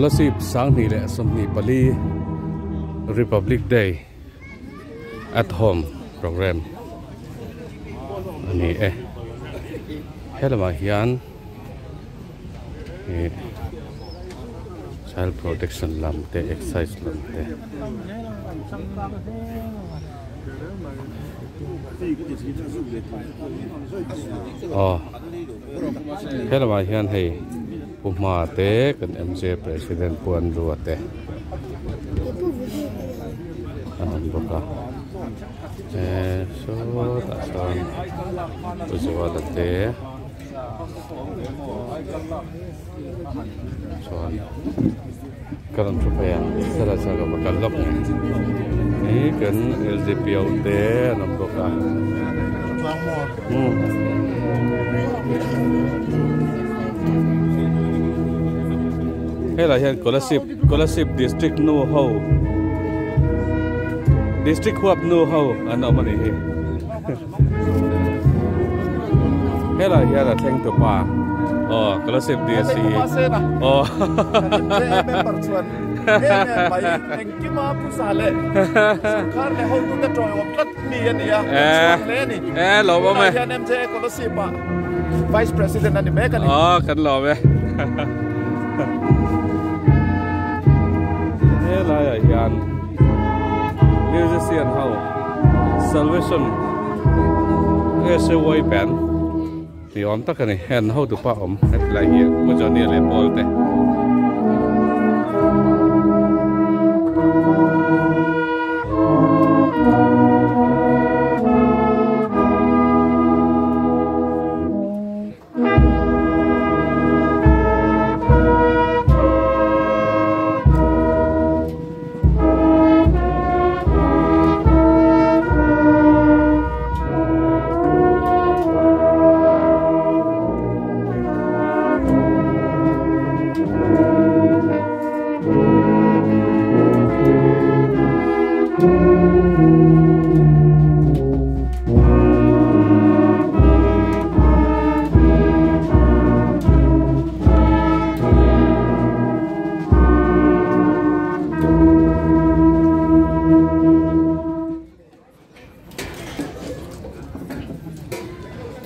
Kolasib sanghnih leh 24 Republic Day at home program a ni e. He lamah hian ih child protection lam te excise lam te. Aw he lamah hian hei Pu Hma te kan MJ President Pu Andrew-a te an awm bawk a eh sawtah sawn Pu Zuala te chuan ka rawn thu phei a sela chuan ka va kal lawk mai ih kan LDPO te an awm bawk a umm helai hian Kolasib Kolasib district nu ho district huap nu ho an awm a nih hi. Helai hian a thleng tupa aw Kolasib DC aw member chuan em em mai engkima phusa leh sawrkar leh hotute tawiawm tlat mi a ni a kan chhuak hle a ni e lawm awm e tunah hian MJA Kolasib ah Vice President a ni mek a ni aw kan lawm e helaiah hian musician ho Salvation SAY band ni awm tak a ni heng hotu pa awm heti lai hi Pu Johnny leh Paul te.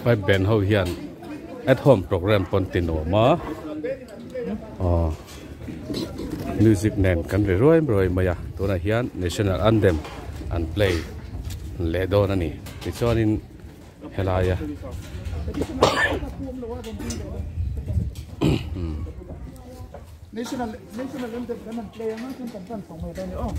Pipe band ho hian at home program pawn ti nuam a aw music nen kan ri ruai ruai mai a tunah hian national anthem an play leh dawn a ni tichuanin. Helaia National National Anthem kan han play anga chuan kan tan chho mai dawn ni aw.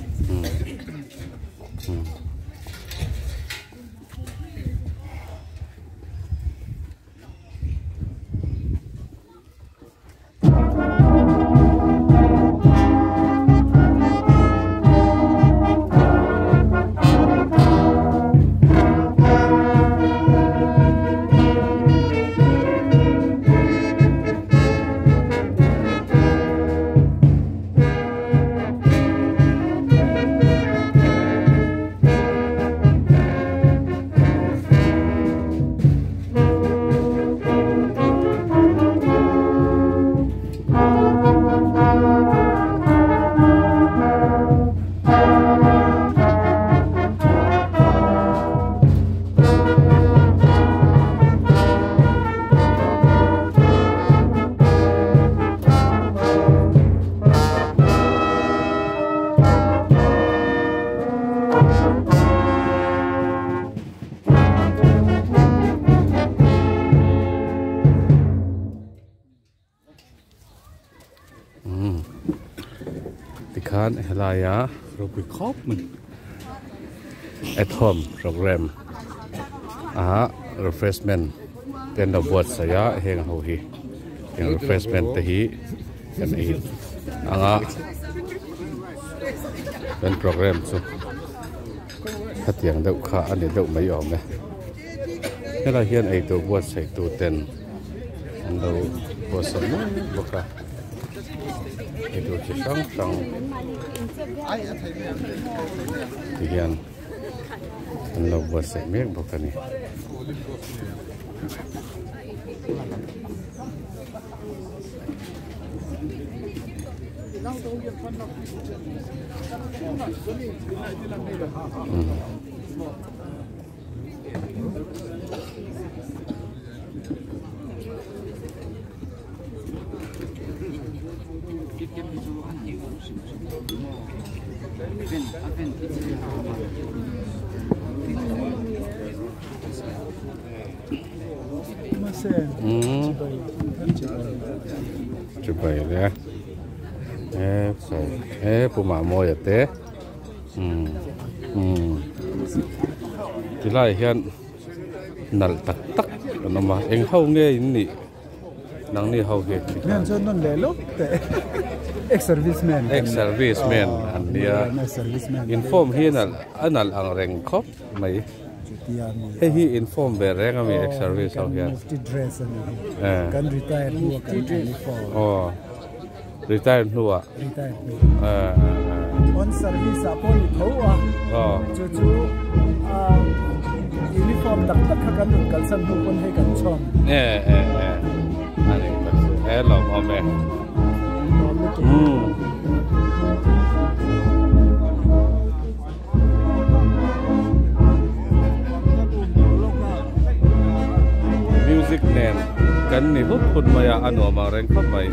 Tikhan helaia ropui khawp mai at home program ah refreshment te an lo buatsaih a heng ho hi heng refreshment te hi kan ei ang a kan program chu khatiang deuh kha a ni deuh mai awm e helai hian eitur buatsaih tu ten an lo buatsaih mek bawk a eitur chi hrang hrang ti hian. An lo buatsaih mek bawk a ni. Chibai le e e pu Mamawia te umm umm tilai hian nalh tak tak an awm a eng ho nge in nih. Nangni ho hi Mian chuan nawn leh lawk teh. Ex service man. Ex service man an nia. Ex service man. Inform hi a a nalh ang reng khawp mai. Hei hi inform ve reng a mi ex service ho hian. Mufti dress a ni hi. Kan retire hnuah kan uniform. Aw. Retire hnuah. Retire hnu. On service ah pawh ni tho a. Aw. Chu chu uniform tak tak kha kan rawn kalsan hnu pawn hei kan chhawm. E e e. Ani tak chu e lawm awm e. Lawm lutuk. Hmm. Music nen kan ni hut hut mai a, a nuam ang reng khawp mai.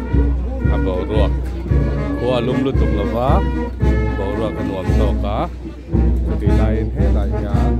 A boruak khua a lum lutuk lo va, boruak a nuam tawk a, chutih laiin helai hian.